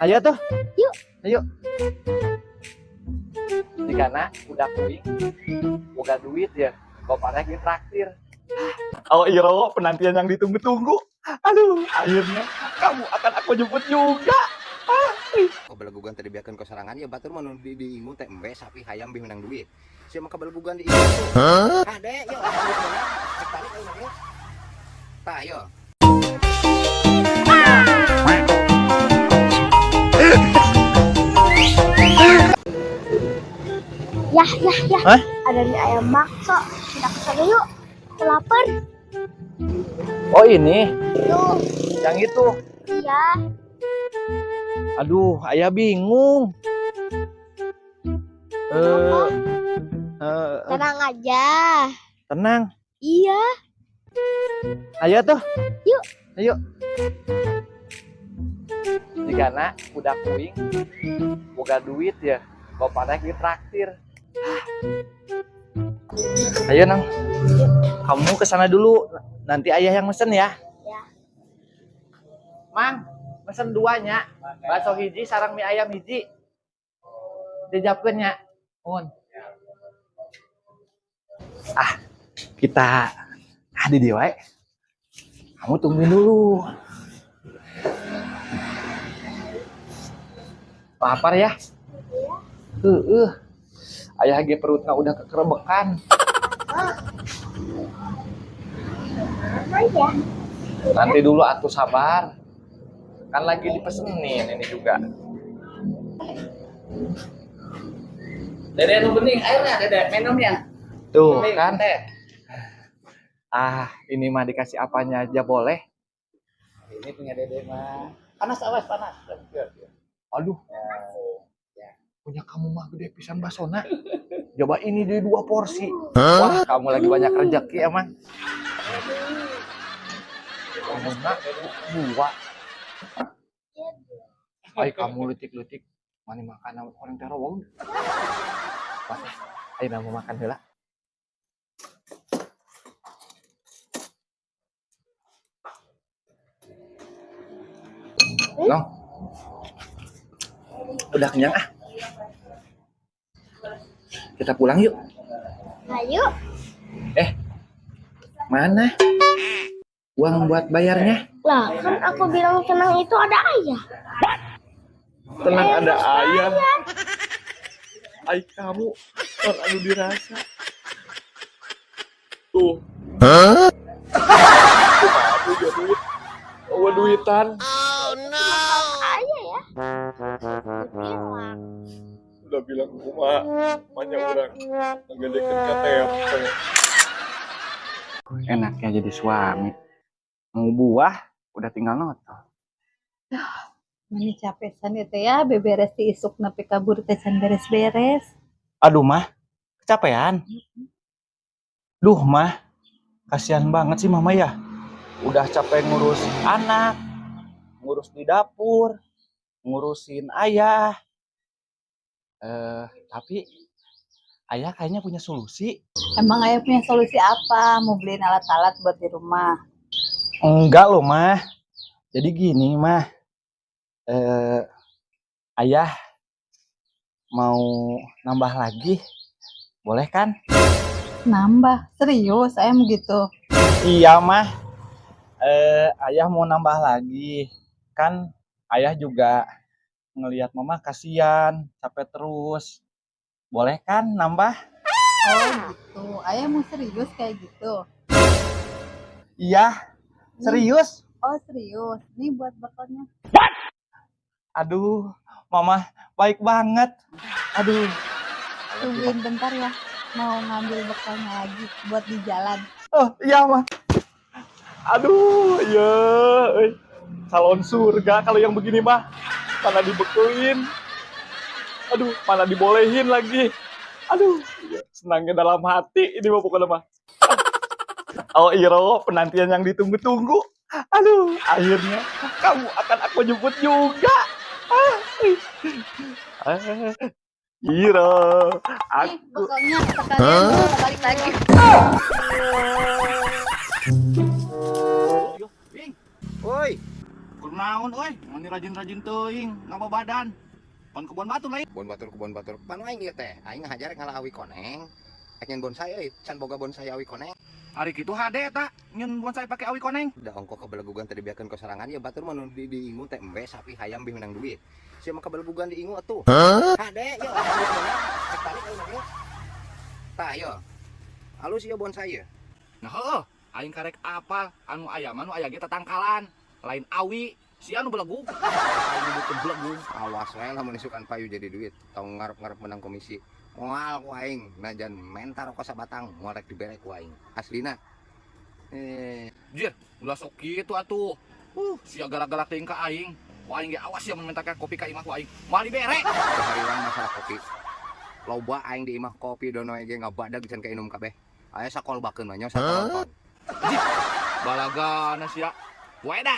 Ayo tuh. Yuk. Ayo. Jigana udah kuing boga duit ya, bapaknya lagi traktir. Oh Iro, penantian yang ditunggu-tunggu. Aduh, akhirnya kamu akan aku jemput juga. Kabelegugan tadi biarkan keserangan ya batur mah nu di ingu teh embe sapi hayam bih menang duit. Sia mah kabelegugan di ingu. Ah deh, yuk. Cek tarik ayo mah. Tah yo. Yah, yah, yah. Hah? Ada mie ayam bakso. Kita ke sana yuk. Aku lapar. Oh ini, Tuh, yang itu. iya. Aduh, ayah bingung. Kenapa? Eh, Tenang aja. tenang. Iya. Ayo tuh. Yuk. Ayo. Jigana udah kuing boga duit ya, bapaknya lagi traktir. Ayo Nang. Kamu ke sana dulu. Nanti ayah yang mesen ya. Ya. Mang, mesen duanya. Bakso hiji sarang mie ayam hiji. Dijapkeun nya. Nuhun. Ah, kita di dieu wae. Kamu tungguin dulu. Lapar ya? Heeh. Ayah ge perutna udah kekerebekan. Apa ya? Nanti dulu atuh sabar. Kan lagi dipesenin ini juga. Dede nu bening airnya, Dede minumnya. Tuh Bening, kan. teh. Ah, ini mah dikasih apanya aja boleh. Ini punya Dede mah. Panas awas panas. Aduh. Punya kamu mah gede pisan basona. Coba ini di 2 porsi. Wah, kamu lagi banyak rezeki emang. Kamu mah 2. Ay, kamu letik-letik. Mani makan orang terowong. Wah, ayo mau makan heula. Nong. Udah kenyang ah. Kita pulang yuk. Ayo. Mana? Uang buat bayarnya? Lah, kan aku bilang tenang itu ada ayah. Tenang ada ayah. Ay kamu kan anu dirasa. Tuh. Hah? Duit. Oh, duitan. Ayah ya. Bilang. Udah bilang kumaha, banyak orang ngegedekeun KTP. Enaknya jadi suami. Mau buah, udah tinggal notol. Mani capek san ya teh ya beberes ti isuk nepi kabur teh can beres-beres. Aduh mah, kecapean. Duh mah, kasihan banget sih mama ya. Udah capek ngurus anak, ngurus di dapur, ngurusin ayah. Tapi ayah kayaknya punya solusi. Emang ayah punya solusi apa? Mau beliin alat-alat buat di rumah? Enggak loh mah. Jadi gini mah, ayah mau nambah lagi, boleh kan? Nambah? Serius ayah mau gitu? Iya mah, ayah mau nambah lagi. Kan ayah juga ngelihat mama kasihan, capek terus. Boleh kan nambah? Oh gitu, ayah mau serius kayak gitu? Iya, serius. Oh serius, ini buat bekalnya. Aduh, mama baik banget. Aduh. Tungguin bentar ya, mau ngambil bekalnya lagi buat di jalan. Oh iya mah. Aduh, iya. Calon surga kalau yang begini mah. Mana dibekelin. Aduh, mana dibolehin lagi. Aduh, iya. Senangnya dalam hati ini mah pokoknya mah. Oh Iro, penantian yang ditunggu-tunggu. Aduh, akhirnya kamu akan aku jemput juga. Iro, aku. Bekalnya sekalian mau balik lagi. Woi. Naon euy, mani rajin-rajin teuing ngababadan. Pan kebon batur lain. Kebon batur, kebon batur. Pan aing ieu teh, aing ngahajar ngalah awi koneng. Rek nyieun bonsai euy, can boga bonsai awi koneng. Ari kitu hade eta nyieun bonsai pake awi koneng. Da ongkoh kabelegugan teh dibeakeun ku sorangan ya batur mah nu di ingu teh embe sapi hayam bih menang duit. Sia mah kabelegugan di ingu atuh. Hade yo, rek balik ayeuna ge. Tah yo. Alus ieu bonsai ye. Nah heueuh, aing karek apal anu aya mah nu aya ge tatangkalan, lain awi. Si anu belegug. Aing nyebutkeun belegug. Awas wae lamun isukan payu jadi duit, tong ngarep-ngarep menang komisi. Moal ku aing najan menta rokok sabatang moal rek dibere ku aing. Aslina. Eh, Jir, ulah sok kitu atuh. Sia gara-gara teuing ka aing. Ku aing ge awas sia mun menta kopi ka imah ku aing. Moal dibere. Hariwang masalah kopi. Loba aing di imah kopi dono ge ngabadag can kainum kabeh. Aya sakolbakeun mah nya sakolton. Balagana sia. Wedan.